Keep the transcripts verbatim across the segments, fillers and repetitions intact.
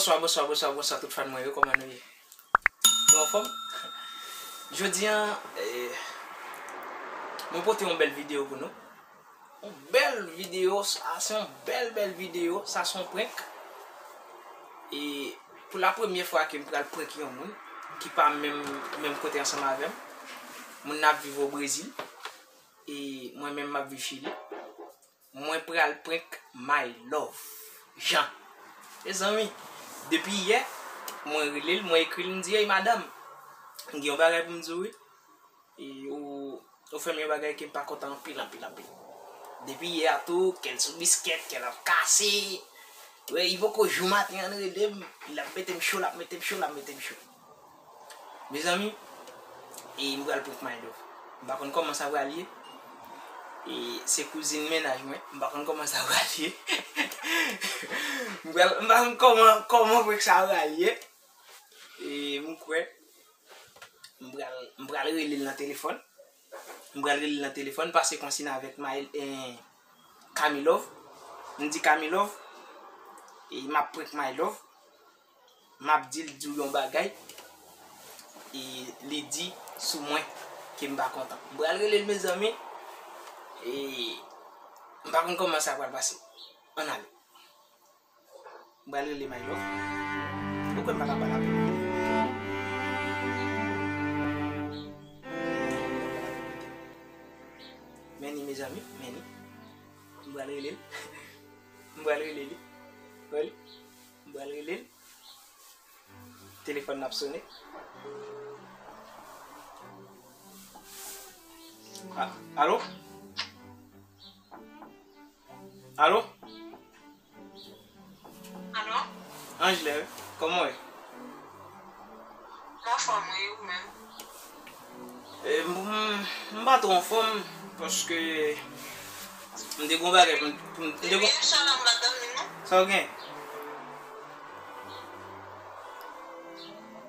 Bonswa, bonswa, bonswa, bonswa tout fan mwen yo, kòman nou ye? Nou anfòm? Jodi a, eh, mwen pote yon bèl videyo pou nou. Yon bèl videyo, sa se yon bèl, bèl videyo, sa se yon prank. E pou la premyè fwa ke m pral prank yon moun ki pa menm, menm kote ansanm avè m. Moun nan ap viv o Brezil, e mwen menm m ap viv Chili. Mwen pral prank my love. Jan. Mezanmi, depi yè, mwen rele l, mwen ekri l, m di, "Ey, madanm, m gen yon bagay pou m di w, wi. E ou, ou fè m yon bagay ke m pa kontan anpil, anpil, anpil. Depi yè a tou, kè l sou biskèt, kè l ap kase. Wè, li poko jou maten an rele m, l ap mete m cho, l ap mete m cho, l ap mete m cho." Mezanmi, e m pral prank my love. M pa konn kòman sa pral ye. E se kouzin mennaj mwen. M pa konn kòman sa pral ye. M pral, m pa konn kòman, kòman prank sa pral ye. E m kwè, m pral, m pral rele l nan telefòn. M pral rele l nan telefòn, pase konsiy avèk my, eh, Camilove. M di Camilove, e m ap prank my love. M ap di l di w yon bagay, e li di sou mwen ke m pa kontan. M pral rele l, mezanmi, e m pa konn kòman sa pral pase. Ann ale. M pral rele my love. Ou kwè m pa ka pale avè l? Men ni, mezanmi, men ni. M pral rele l. M pral rele li. Wè li. M pral rele l. Telefòn nan ap sonnen. A-, alo? Alo? Alo? Anjlè, wi. Kòman w ye? M anfòm, wi, ou menm? E, m, m pa twò anfòm, paske m te gon bagay pou m, pou m, m te gon... Epi, sa la, m pa tande, non. Sa w gen?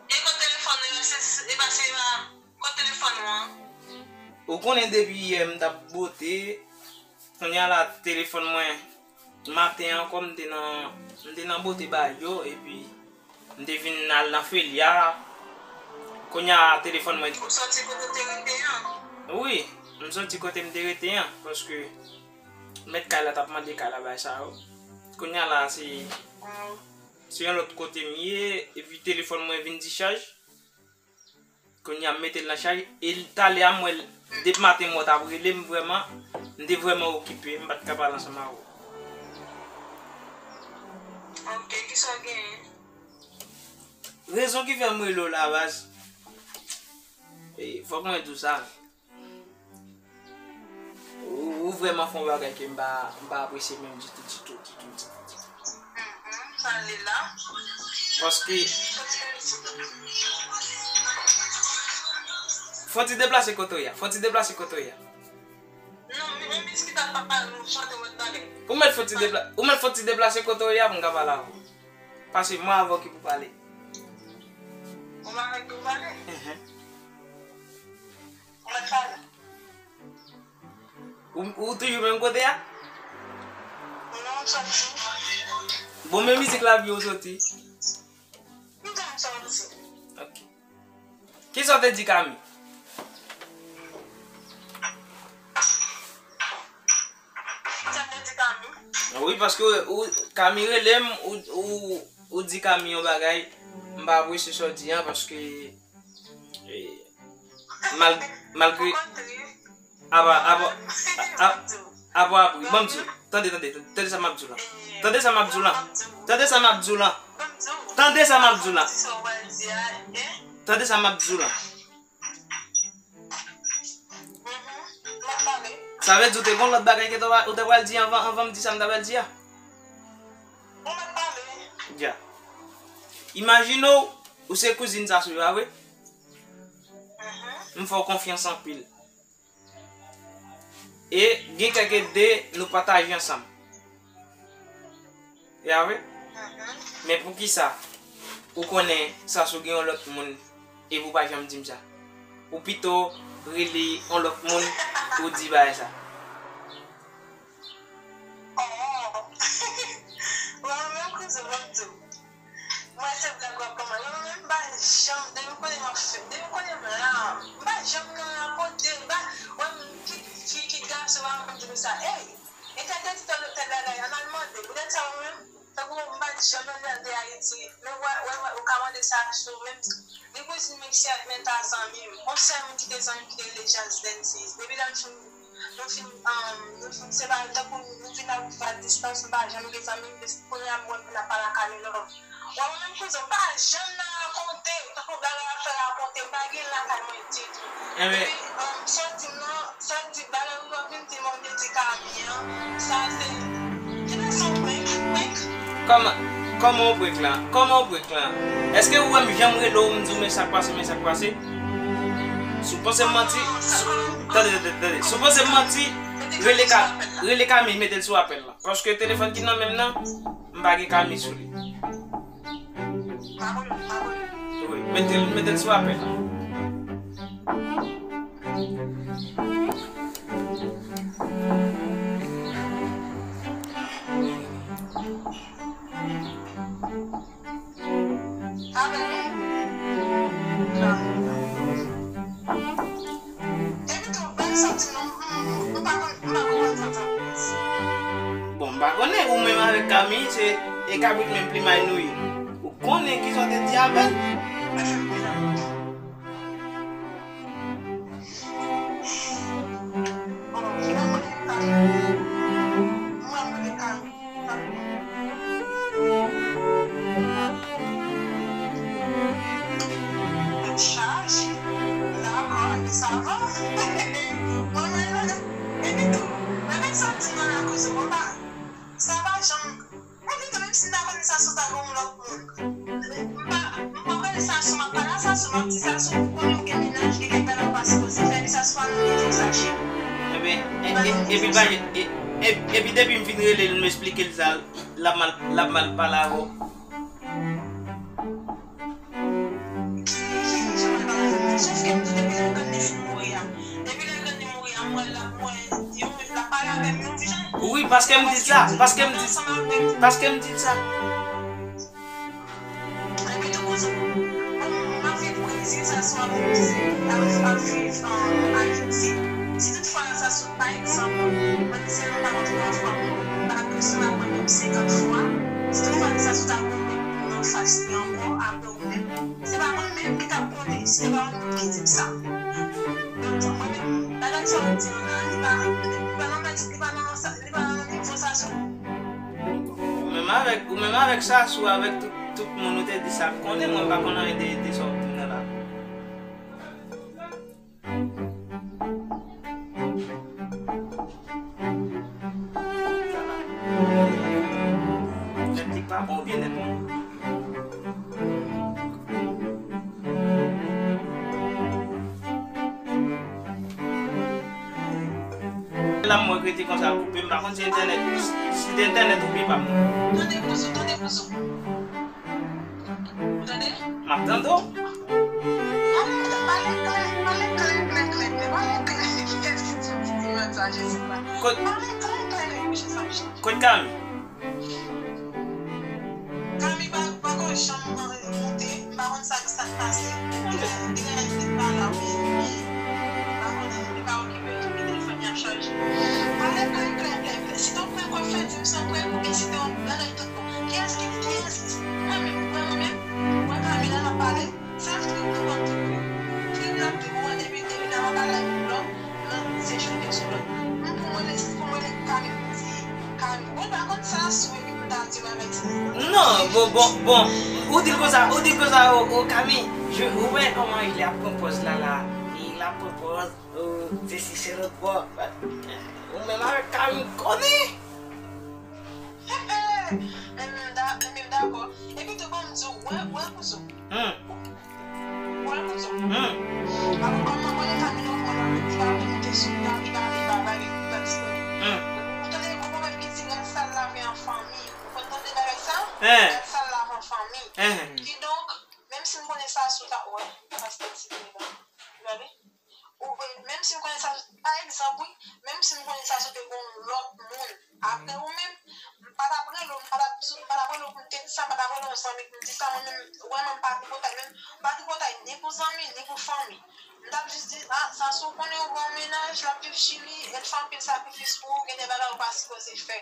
E kot telefòn nan, se, se, e pa se la, kot telefòn ou an? Ou konnen depi yè m t ap bote, kounye a la telefòn mwen, maten an ankò m te nan, m te nan bote bagay yo, epi m te vin al nan Felia. Kounye a telefòn mwen... Ou sòti kote w te rete an? Wi, m sòti kote m te rete an, paske mèt kay la t ap mande kay la bagay sa yo. Kounye a la se, se yon lòt kote m ye, epi telefòn mwen vin dichaj. Kounye a m mete l nan chaj, e talè a m wè l, depi maten m wè w t ap rele m vrèman, m te vrèman okipe, m pa t ka pale ansanm avè w. Ok, kisa w genyen? Rezon ki fè m rele w la, baz, e, fòk mwen di w sa. Ou, ou vrèman fè yon bagay ke m pa, m pa apresye menm ditou, ditou, ditou, ditou, ditou. Mhm, sa li la. Paske fò ti deplase kote w ye a, fò ti deplase kote w ye a. Non, men, men mizik ki t ap pale, nou chante, mwen tande. Ou mèt fò ti depla-, ou mèt fò ti deplase kote w ye a pou m ka pale avè w. Paske mwen avè w ki pou pale. Ou pa mèt pou pale? Mhm. Ou mèt pale. Ou, ou toujou menm kote a? Non, m sòti. Bon, men mizik la vye ou soti. M janm sòti. Ok. Kisa w te di Kami? Kisa m te di Kami? Wi, paske ou, Kami rele m, ou, ou, ou di Kami yon bagay, m pa apresye sa w di an, paske, eh, mal-, malgre, apa, apa, a-, apa, apre, ban m di w, tande, tande, tande sa m ap di w la. Tande sa m ap di w la. Tande sa m ap di w la. Tande sa m ap di w la. Tande sa m ap di w la. Mhm. M ap pale. Sa vle di ou te gon lòt bagay ke ou te pral di anvan, anvan m di sa m ta pral di a? Ou mèt pale. Dja. Imajine w, ou se kouzin Sasou, pa vre? Mhm. M fè w konfyans anpil. E gen kèk de nou pataje ansanm. Ya vre? Mhm. Men poukisa ou konnen Sasou gen yon lòt moun epi ou pa janm di m sa? Ou pito rele yon lòt moun ou di bagay sa. Oh. Bon, men kouzin, ban m di w. sa, ey, entèl te di tèl, tèl bagay, ann al mande. Poutèt sa, ou menm, tankou m pa t janm nan de Ayiti, men wè, wè, wè, ou ka mande sa sou menm, li kouzin menm si men ta zanmi m. Yon sèl moun ki te zanmi m ki te rele Jazz Dances. Depi lè m fin, nou fin, um, nou fin separe, tankou nou vin a, a distans, nou pa janm gen zanmi m, kounye a m wè pou n ap pale ak Camille. Wè, ou menm kouzen, m pa janm nan rakonte, tankou bagay ap fè rakonte, m pa gen lakay mwen ditou. Epi, um, sa w di m nan, sa w di, bagay ou yo vin di m, ou te di Kami an, sa se, ki nan se yon prank, prank? Kòman, kòman yon prank la? Kòman yon prank la? Èske ou wè m janm rele w, m di w men sa k pase, men sa k pase? Si w panse m manti, si, tande, tande, tande. Si w panse m manti, rele Ka-, rele Kami, mete l sou apèl la. Paske telefòn ki nan men m nan, m pa gen Kami sou li. Wi, mete l, mete l sou apèl la. Bon, m pa konnen, ou menm avèk Kami, se, e kabrit menm plimay nou ye. Ou konnen kisa w te di avè l? Tèt chaje. Dakò, ebyen sa va. Mwen menm, epi tou, mwen menm sa di nan lakoz ou, mwen pa, sa pa janm, epi tou, menm si m ta konnen sa sou ta gon lòt moun. M pa, m pa pale sa sou m ap pale sa sou m ap di sa sou pou konnen ou gen mennaj, gen kèk bagay ou pa sipoze fè, epi sa sou pa nan nivo sa, cheri. Ebyen, e, e, epi pa, e, e, epi depi m fin rele l, m esplike l sa, l ap mal, l ap mal pale avè w. Ki, ki, ki jan mwen pale avè l? Sòf ke m di depi lè grann li fin mouri a. Depi lè grann li mouri a, m wè l ap, m wè yon, l ap pale avè m yon jan. Wi, paske m di l sa, paske m di, paske m di l sa. Epi tou kouzin, bon, m ap viv Brezil, sa sou ap viv, ap, ap viv, um, Ayiti. Si toutfwa sa sou, pa egzanp, mwen se yon pa kontre yon fwa, m pa bezwen ap mwen menm senkant fwa. Si toutfwa sa sou ta gon moun anfas li ankò, apre ou menm. Se pa mwen menm ki t ap konnen, se pa yon moun ki di m sa. Donk, mwen menm, bagay sa w di yo la, li pa, li pa nan mèt, li pa nan sa, li pa nan nivo sa sou. Ou menm avèk, ou menm avèk sa sou, avèk tout, tout moun ou te di sa ap konnen, mwen m pa konn anyen de, de sa w ap di m nan la. Nèt li pa bon oubyen nèt mwen? La mwen rete konsa koupe, m pa konn si entènèt, si se entènèt oubyen pa m. Tande kouzou, tande kouzou. Ou tande? M ap tande w. Pale klè, pale klè, klè, klè, klè, pale klè. Kiyès ki di w ti ti mèt sa, Jezi pa? Kot, pale klè, klè, klè, Jezi pa. Kot Kami? Kami pa, poko janm moute, m pa konn sa k, sa k pase. Li, li, li pa la, wi, li, m pa konnen, li pa okipe, li telefòn li ap chaje. Pale klè, klè, klè, klè. Si te yon prank w ap fè, di m se yon prank, oubyen si te yon bagay tout bon. Kiyès ki, kiyès ki, mwen menm, ou wè mwen menm, ou wè Kami la n ap pale, sèl trip nou konn trip nou. Trip n ap trip, ou wè depi, depi n ap pale ak yon lòt, nan se choute sou lòt. M pou mwen lese, pou mwen lese Kami, m di, Kami, bon, pa konn sa sou, epi pou ta di bagay sa. Non, bon, bon, bon. Ou di l konsa, ou di l konsa, o, o, Kami, je, ou wè kòman li ap pran pòz la, la. Li ap pran pòz, o, sesi se lòt bò. Ou menm avèk Kami, konnen. Mwen menm da-, mwen menm dakò. Epi tou, ban m di w, wè, wè, kouzou. Hmm. Wè, kouzou. Hmm. Alò, kòman mwen, Kami, non, mwen, li pa vle moute sou, li pa, li pa, li pa, li pa disponib. Hmm. Ou tande, ou konprann ki di rad sal lave an fanmi. Ou konn tande bagay sa? Hein. Rad sal lave an fanmi. Hein. Kidonk, menm si m konnen sa sou ta, wè, pastè Timoun la. Ou gade? Ou, menm si m konnen sa, pa egzanp, wi, menm si m konnen sa sou te gon lòt moun, apre ou menm, m pa t ap rele w, m pa t ap, m pa t ap rele w pou m te di sa, m pa t ap rele w zanmi pou m Jiska mwen menm, ou wè mwen m pa tripotay, menm m pa tripotay ni pou zanmi, ni pou fanmi. M t ap jis di, ah, Sassou, ou konnen ou gen yon mennaj, l ap viv Chili, e l fè anpil sakrifis pou ou, gen de bagay ou pa sipoze fè.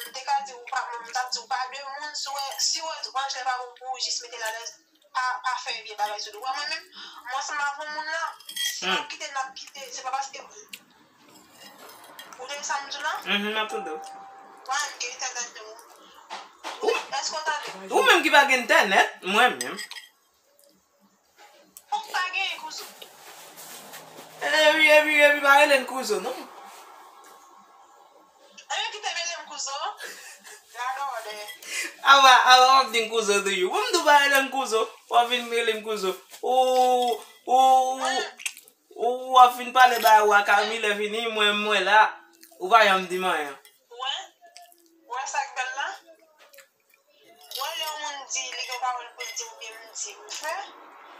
M te ka di ou pa, m t ap di ou pa de moun, si w wè, si w wè Anjlè pa bon pou ou, jis mete l alèz, pa, pa fè vye bagay sou li. Ou wè mwen menm, mwen ansanm avè yon moun la, si n ap kite, n ap kite, se pa paske Ou tande sa m di w la? Mhm, m ap tande w. Wè, m gen entènèt tou. Ou, èske w tande? Ou menm ki pa gen entènèt, mwen menm. Fòk pa genyen, kouzo. Epi, epi, epi, pa rele m kouzo, non. Ebyen, kite rele m kouzo. Gade w de. Awa, awa, w ap di m kouzo tou. Ou m di w pa rele m kouzo. W ap vin rele m kouzo. Ou, ou, Ou ap fin pale bagay ou a Kami, lè fini, mwen, mwen la, ou pa janm di m anyen. Ou wè? Ou wè sa k bèl la? Ou wè lè yon moun di, li gen pawòl pou l di, oubyen m di, m fè,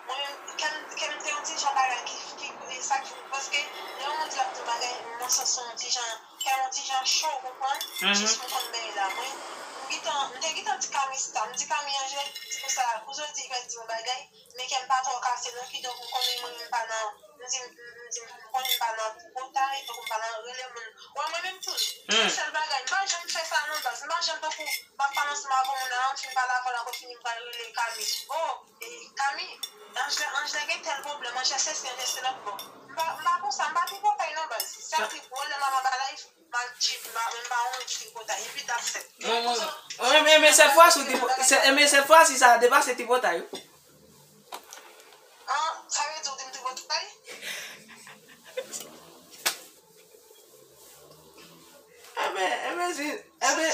mwen menm, kè m, kè m te yon ti jan bagay ki, ki, e sa ki, paske lè yon moun di l ap di yon bagay, nan sans yon ti jan, kè m yon ti jan cho, ou konprann? Jis pou konn bagay la. Mwen, m gentan, m te gentan di Kami sa, m di Kami, Anjlè, se pou sa, kouzo di, li pral di yon bagay, men kè m pa twò kase non, kidonk m konnen mwen menm m pa nan, m di, m, m, m di, m konnen m pa nan tripotay, tankou m pa nan rele moun. Wè mwen menm tou, se sèl bagay, m pa janm fè sa non baz, m pa janm tankou, m ap pale ansanm avè moun nan, m fin pale avè l ankò fini m pral rele Kami. Oh, e, Kami, Anjlè, Anjlè gen tèl pwoblèm, Anjlè sesi, Anjlè se lòt bò. M pa, m pa konsa, m pa tripotay non baz. Sa trip, wè lè m ap pale, m al tchip, m pa, m pa yon tripotay, epi that's it. Mwen, mwen, mwen, men, men sèt fwa si w tripotay, men sèt fwa si sa depase tripotay, wi. An, sa vle di w di m tripotay? Enben, enben, si, enben,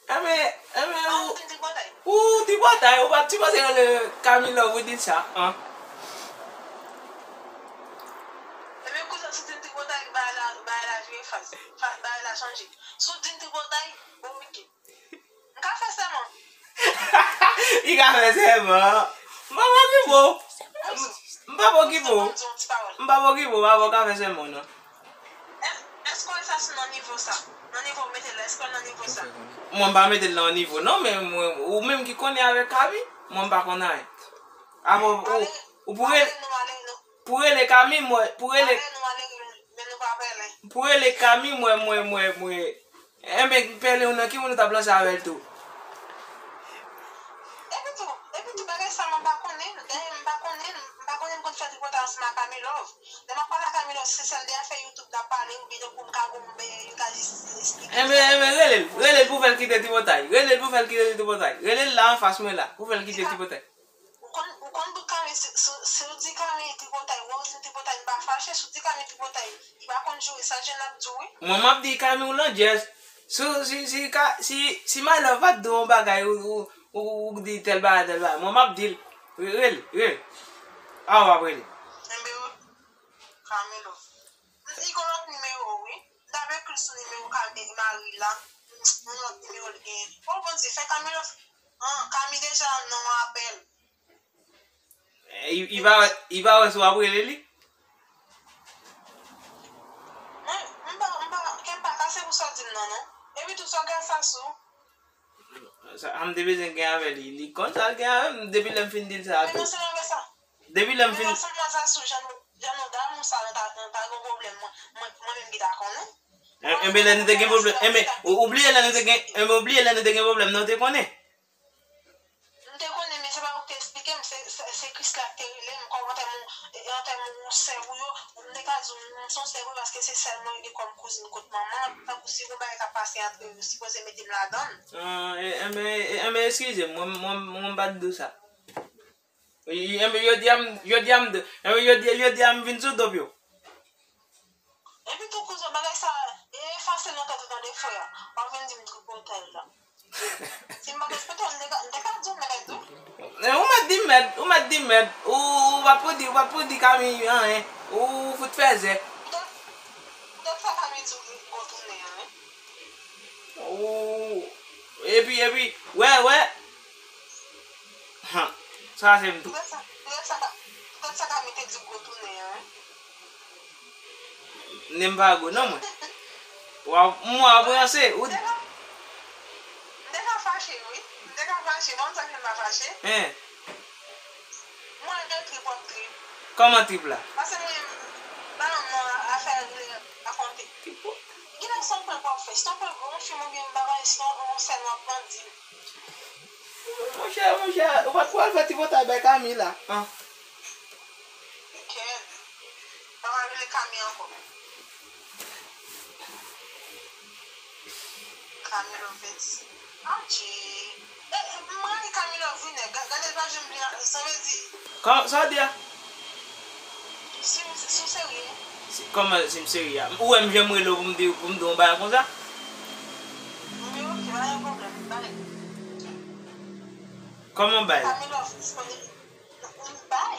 enben, enben, ou, ou tripotay, ou pa t sipoze rele Kami Love, ou di sa, an. Ebyen, kouzen, si w di m tripotay, bagay la, bagay la vire faz. Bagay la chanje. Si w di m tripotay, bon, oke. M ka fè sèman. Li ka fè sèman. M pa poko okipe w. M pa poko okipe w. M pa poko okipe w, papa, w ka fè sèman, non. Èske w wè sa sou nan nivo sa? Nan nivo w mete l la, èske w nan nivo sa? Mwen, m pa mete l nan nivo, non, men mwen, ou menm ki konnen avèk Kami, mwen, m pa konn anyen. Apre, ou, ou pou rele, pou rele Kami, mwen, pou rele, pou rele Kami, mwen, mwen, mwen, mwen. Enben, pèlen ou nan ki moun ou t ap lanse avè l tou? Epi tou, epi tou, bagay sa mwen pa konnen, dayè m pa konnen, m pa konnen m konn fè tripotay ansanm ak Kami Love. Lè m ap pale ak Kami Love, se sèl de afè YouTube n ap pale, oubyen tankou m ka gon bagay, li ka jis esplike. Enben, enben, rele l, rele l pou fè l kite tripotay, rele l pou fè l kite tripotay, rele l la anfas mwen la, pou fè l kite tripotay. Ou konn, ou konn bout Kami, si, si, si w di Kami tripotay, ou wè w di m tripotay, m pa fache, si w di Kami tripotay, li pa konn joure, sa l jwenn l ap di w, wi. Mwen, m ap di Kami ou landjèz. Si, si, si, ka, si, si My Love pa t di w yon bagay, ou, ou, ou, ou di tèl bagay, tèl bagay, mwen, m ap di l. Re-, rele, rele. A, w ap rele. Enben, Kami Love. Li gon lòt nimewo, wi. M t ap ekri l sou nimewo Kami, mari l la. Yon lòt nimewo l genyen. O Bondye, fè Kami Love. An, Kami deja nan apèl. Eh, li, li pa, li pa wè si w ap rele li? Mwen, m pa, m pa, kè m pa kase pou sa w di m nan, non. Epi tou, sa w gen sa sou? Sa, sa m te bezwen gen avè li. Li konn sa l gen avè m depi lè m fin di l sa a tou. Men non, se nan sa. Depi lè m fin. Men ansanm nan sa sou jan nou, jan nou damou sa, nou ta, nou ta gen pwoblèm. Mwen, mwen, mwen menm ki ta konnen. E, enben lè nou te gen pwoblèm, enben, ou, ou bliye lè nou te gen, enben, ou bliye lè nou te gen pwoblèm, non, ou te konnen? M te konnen, men se pa ou ki te esplike m, se, se, se Krisla ki te rele m, kòm an tèm, an tèm yon sè pou yo, m te ka di w, m se yon sè pou yo, paske se sèl mwen rele kòm kouzin kot manman, tankou si gon bagay k ap pase antre yo, yo sipoze mete m ladan l. Ah, e, enben, e, enben, eskize m, mwen, mwen, mwen pa t di w sa. Enben, jodi a m, jodi a m, enben, jodi, jodi a m vin sou do pye w. Epi tou, kouzen, bagay sa, e efase nan tèt ou tande, frè. W ap vin di m tripotay la. Si m pa t tripotay, m te ka, m te ka di w mèd, wi. E, ou mèt di m mèd, ou mèt di m mèd. Ou, ou pa t pou di, ou pa t pou di Kami anyen. Ou fout fèzè. Poutèt, poutèt sa Kami di w gwo tounen an, wi. Ou, epi, epi, wè, wè. Han, sa se m tou. Poutèt sa, poutèt sa, poutèt sa Kami te di w gwo tounen an, wi. Nen m pa gwo non mwen. W ap, m w ap ranse, ou. M te ka, m te ka fache, wi. M te ka fache, bon, sa fè m pa fache. Hein. Kòman trip la? Pase mwen, pa nan mwen afè regle rakonte. Genlè se yon prank w ap fè. Si yon prank, yon fim oubyen yon bagay, si yon, yon sèn w ap pran, di m. Monchè, monchè, ou pa t pral fè ti potay bay Kami la? An. Kèt. Pa pral rele Kami ankò. Camilo Vince. Adje. E, e, m rayi Camilo vre nèg. Ga-, gade l pa janm li an, sa vle di. Kòman, sa w di a? Si, si w serye. Si, kòman si m serye a? Ou wè m janm rele w pou m di, pou m di w yon bagay konsa? Men oke, pa gen pwoblèm, bay. Kòman bay? Camilo disponib. Bay.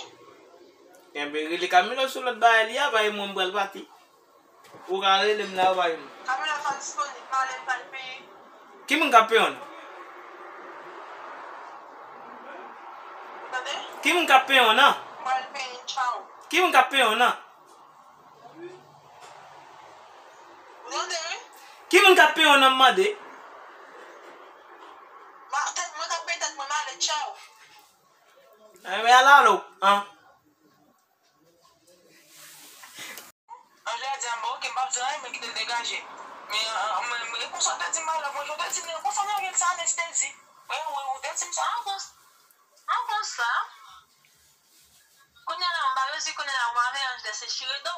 Enben, rele Camilo sou lòt bagay li a, bay mwen m pral pati. Ou ka rele m la, ou pa jwenn mwen. Kamera pa disponib, pale, pale peyi. Ki moun k ap peye w nan? Ou tande? Ki moun k ap peye w nan? Pale peyi, tchaw. Ki moun k ap peye w nan? Ou tande, wi? Ki moun k ap peye w nan, m mande? Ma, tèt mwen k ap peye tèt mwen, m ale, tchaw. Enben, ala lo, an. Angela di a, "Bon, oke, m p ap di anyen, men kite l degaje." Men, an, mwen, mwen, konsa w te di m, my love, mwen, jan w te di m nan, konsa m lage l sa anestezi. Wi, wi, ou te di m sa. Avan, avan sa, kounye a la, m pa resi konnen la, mwen avè Angela se chire do.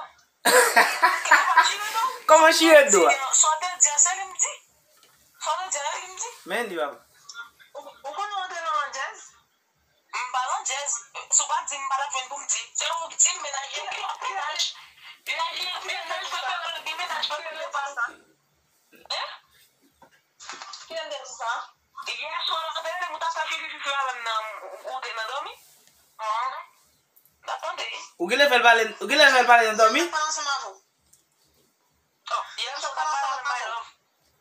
Kòman chire do a? Sa w te di a, se li m di. Sa w te di a, se li m di. Men li, papa. Ou, ou konn rantre nan landjèz? M pa landjèz. Si w pa di m, m pa t ap jwenn pou m di. Se ou k di m, mennaj, mennaj, mennaj, mennaj, mennaj, mennaj, mennaj, mennaj, Hein? Kilè m te di sa? Yè swa, lè w te di m ou t ap fè fifi fifi avè m nan, ou te nan dòmi? An. M t ap tande. Ou genlè fè l pale, ou genlè fè l pale nan dòmi? Mwen t ap pale ansanm avè w. Oh, yè swa, w t ap pale avè m, my love.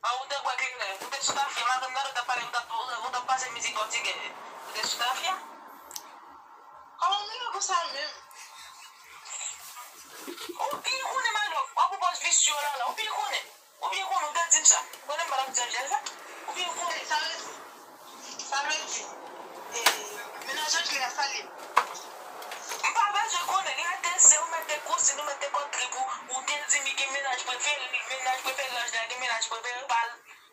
Ah, ou te bwè kleren. Ou te sou tafya, madanm Dado t ap pale, ou t ap, ou t ap pase mizik pòtigè. Ou te sou tafya. Kòman m rive konsa menm? Ou byen konnen, my love. W ap pran pòz visye w la, la. Ou byen konnen. Ou byen konnen, ou te di m sa. Ou konnen m pa t ap di Angel sa. Ou byen konnen. Sa vle di, sa vle di, e, mennaj Angel a salye m. M pa bezwen konnen, li rete se ou mèt de kouzin, ou mèt de bòt trip ou, ou te di m li gen mennaj prefere li, mennaj prefere Angel la, gen mennaj prefere pa l.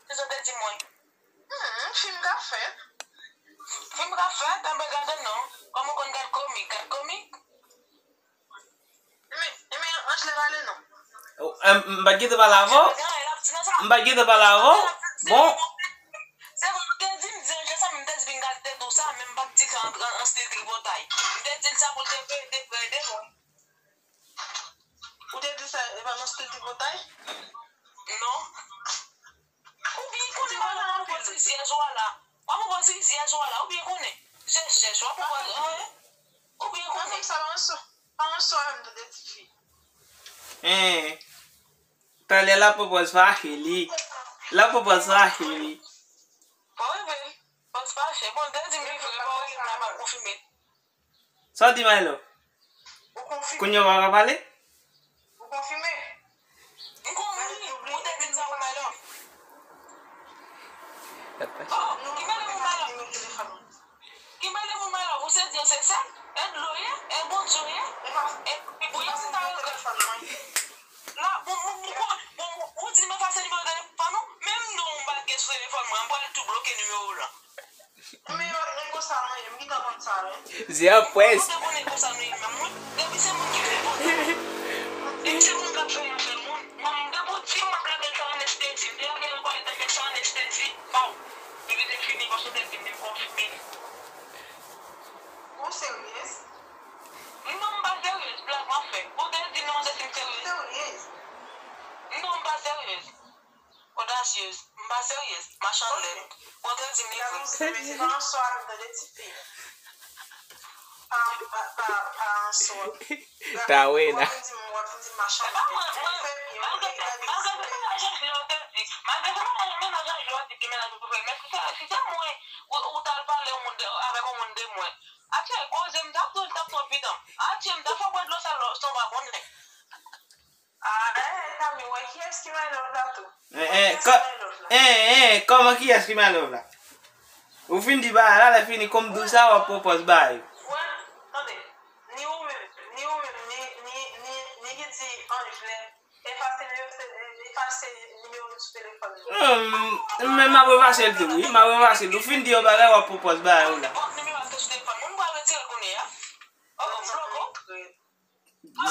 Se sa w te di m, wi. Hmm, fim k ap fèt. Fim k ap fèt, enben gade non. Kòman w konn gad komik, gad komik. Enben, enben, Angel ale non. Oh, em, m pa t gentan pale avè w? M pa t gentan pale avè w? Bon. Se vre, ou te di m di Angel sa, men m te di vin gade tèt ou sa, men m pa t di sa an, an, an stil tripotay. M te di l sa pou l te pre, te pre de lwen. Ou te di sa, e pa nan stil tripotay? Non. Ou byen konnen madanm w ap pran rizyèz ou a la. W ap pran rizyèz ou a la, ou byen konnen. Je chèch, w ap pran, hein? Ou byen konnen. Sa pa yon swa, pa yon swa menm tande tifi. Hein. Talè l ap pran pòz fache li. L ap pran pòz fache li. Pa rive. Pòz fache. Bon, l te di m li vre, pa rive, m pa konfime. Sa w di, my love? Ou konfime? Kounye a w pa ka pale? Ou konfime? M konfime. Ou te di m sa pou my love. Oh, ki mele moun my love? Ki mele moun my love? Ou se Dye, se sèl? E dlo ye? E Bondye ye? E, e bouyi se ta yo. La, bon, bon, bon, bon, bon, ou di m efase nimewo telefòn ou? Menm non ou m pa t gen sou telefòn mwen, m pral tou bloke nimewo w lan. Men yo, nèg konsa nou ye, m gentan konn sa, wi. Zye an pwès. Ou te konnen konsa nou ye menm, wi. Depi se moun ki fè pòt. Depi se moun k ap fè afè moun. Mwen, m te pou di m ap lage l sa anestezi. M te lage l ankò, li te fè sa anestezi. Paw. Epi te fini, paske w te di m, m konfime. Ou seryez? Non, m pa seryez, blag m ap fè. Ou te di non, se si m seryez. Seryez? Non, m pa seryez. Odasyez, m pa seryez, machann lèd. Bon, te di m li vre. Jalouzi, men se pa yon swa nou tande tifi. Pa, pa, pa, pa yon swa. Tawena. W ap vin di m, w ap vin di m machann lèd. Fè byen, malgre se mennaj Anjlo te di, malgre se mennaj, mennaj Anjlo di ki mennaj ou prefere, men si se, si se mwen, ou, ou t al pale yon moun de, avèk yon moun de mwen. Atye, koze m t ap tou, t ap twò pidan. Atye, m t ap fè w bwè dlo sal, san w pa konnen. Ah, eh, Kami, wè kiyès ki my love la tou? Eh, eh, kiyès ki my love la? Eh, eh, kòman kiyès ki my love la? Ou fin di bagay la, lè fini, kòm dou sa, w ap pran pòz bagay. Wè, tande. Ni Non, m, men m ap efase l tou, wi. M ap efase l. Ou fin di yon bagay, w ap pran pòz bagay ou la.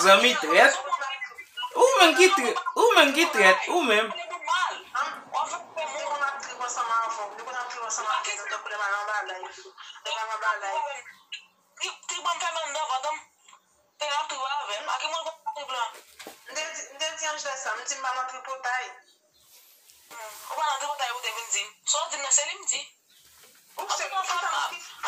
Zanmi trèt. Ou menm ki trèt. Ou menm ki trèt. Ou menm. Trip, trip ban m fèmen anndan vant m. Te ap trip avè m. A ki moun konn trip lan? M te di, m te di Anjlè sa, m di m pa nan tripotay. Hmm, ou pa nan tripotay ou te vin di m. Sa w di m nan se li m di. Antouka, frè m,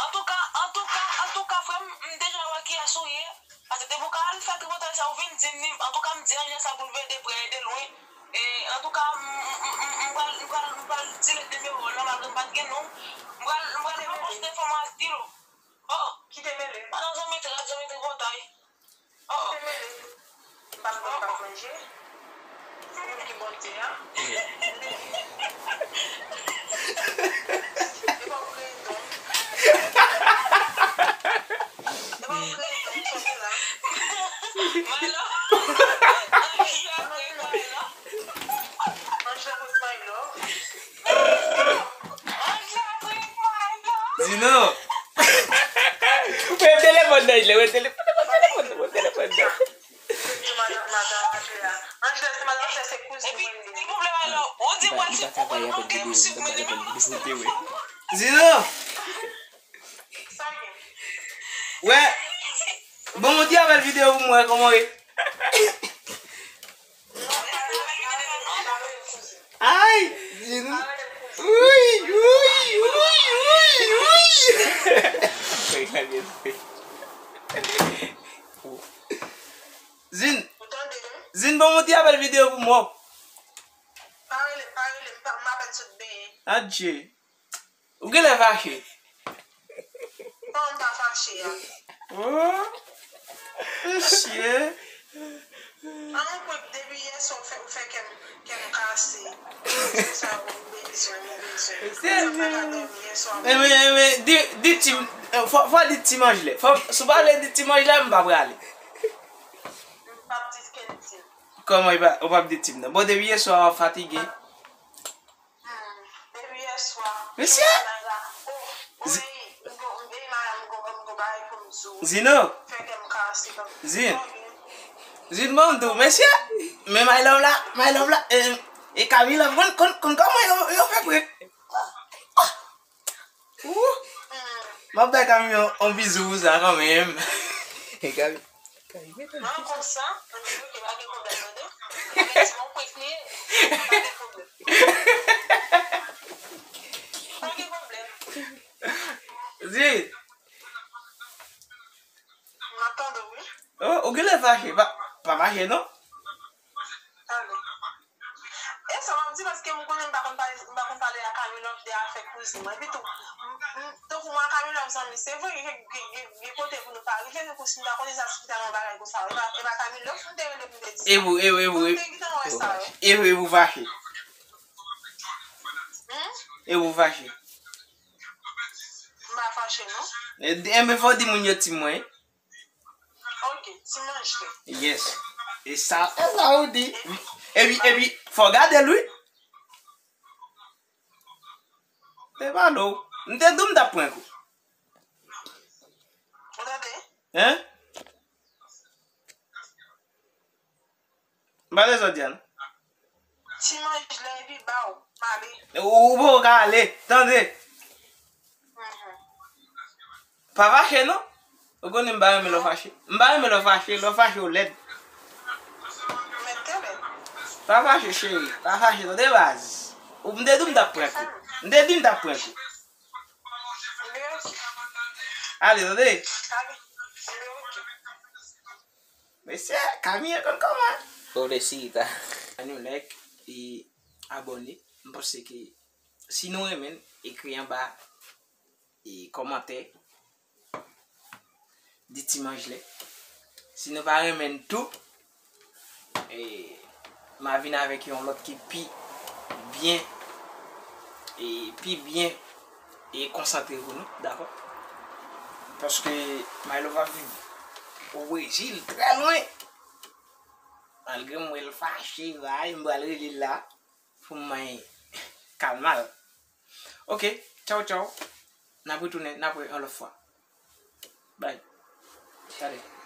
antouka, antouka, antouka, frè m, m deja wè kiyès ou ye. Paske depi w ka al fè tripotay sa, ou vin di m li. Antouka, m di Anjlè sa pou l veye de prè e de lwen. E, antouka, m, m, m, m pral, m pral, m pral delete nimewo w lan, malgre m pa t gen non w. M pral, m pral reposte fò m al di l. Oh! Kite mele. Pa nan zanmi trèt, zanmi tripotay. Oh! Kite mele. M pa t bon, m pa t manje. Se moun ki bon Dye a. E pa w kreye don. E pa w kreye don, sòti la. Milo. Milo. Anjla with my love. Di non. Ou peye telefòn nan, Anjla, ou peye telefòn nan, ou peye telefòn nan, ou peye telefòn nan. Anjla, se madanm, se kouzin mwen li ye. Li pa, li pa ka pale avèk videyo, li pa pale avèk videyo, wi. Di non. Wè. Bon, monte avèk videyo pou mwen, kòman ye? Ay! Di nou. Wi, wi, wi, wi, wi. Zin. Zin, bon, monte avèk videyo pou mwen. Pa rele, pa rele, m pa, m apèn sot benyen. Adje. Ou genlè fache. Kòman m pa fache a? Oh, mesye. An nou prank depi yè swa ou fè, ou fè kè m, kè m kase. Se sa ou bezwen, ou bezwen. Sa fè la dòmi yè swa. Enben, enben, di, di Tim, fò, fò di Tim Anjlè. Fò, si w pa vle di Tim Anjlè, m pa prale. M p ap di kenn Tim. Kòman ou p ap di Tim nan? Bon, depi yè swa w ap fatige. Hmm, depi yè swa. Mesye! Zi-, Zino! Zin! Zin, bon, m di w, mesye! Men my love la, my love la, e, e Camila, konn, konn, konn kòman yo, yo fè prank. Ou! M ap bay Camila yon, yon bizou pou sa kanmenm. E Cami-, Cami, mete l. Mwen konsa, mwen di, ok, pa gen pwoblèm, tande. Mwen di, bon, prank li ye. Pa gen pwoblèm. Pa gen pwoblèm. Di. M ap tande w, wi. Oh, ou genlè fache. Pa, pa fache, non? Tande. E sa m ap di, paske m konnen m pa konn pale, m pa konn pale a Camilove de afè kouzin mwen. Epi tou, m, m, tankou mwen ak Camilove zanmi, se vre, gen, gen, gen, gen kote pou nou pa rive, men kou si m ta konnen sa, si m ta nan bagay konsa, e pa, e pa Camilove m te rele pou m te di sa. E pou, e pou, e pou, e pou, e pou fache. Hmm? E pou fache. M pa fache, non. E, enben, fò w di moun yo Tim mwen. Ok, Tim Anjlè. Yes. E sa, e sa ou di. Epi, epi, fò w gade l, wi. Te pale w. M te di w m t ap prank ou. Ou tande? Hein? M pa bezwen di a, non. Tim Anjlè epi ba w, m ale. Ou, ou poko ka ale, tande. Mhm. Pa fache, non. Ou konnen m pa renmen lè w fache. M pa renmen lè w fache, lè w fache w lèd. Mèt te lèd. Pa fache, cheri, pa fache, tande baz. Ou, m te di w m t ap prank ou. M te di w m t ap prank ou. Ale, tande. Ale. Mesye, Camille konn kòman. Bon, mesye, ta. Annou like e abòne. M panse ke si nou renmen l, ekri anba e kòmantè. Di Tim Anjlè. Si nou pa renmen l tou, e, m a vin avèk yon lòt ki pi byen, e, pi byen, e konsantre pou nou, dakò? Paske My Love ap viv o Brezil, trè lwen. Malgre m wè l fache, vay, m pral rele l la pou m manyen kalma l. Ok, tchaw tchaw. N ap retounen, n ap wè yon lòt fwa. Bye. Gade.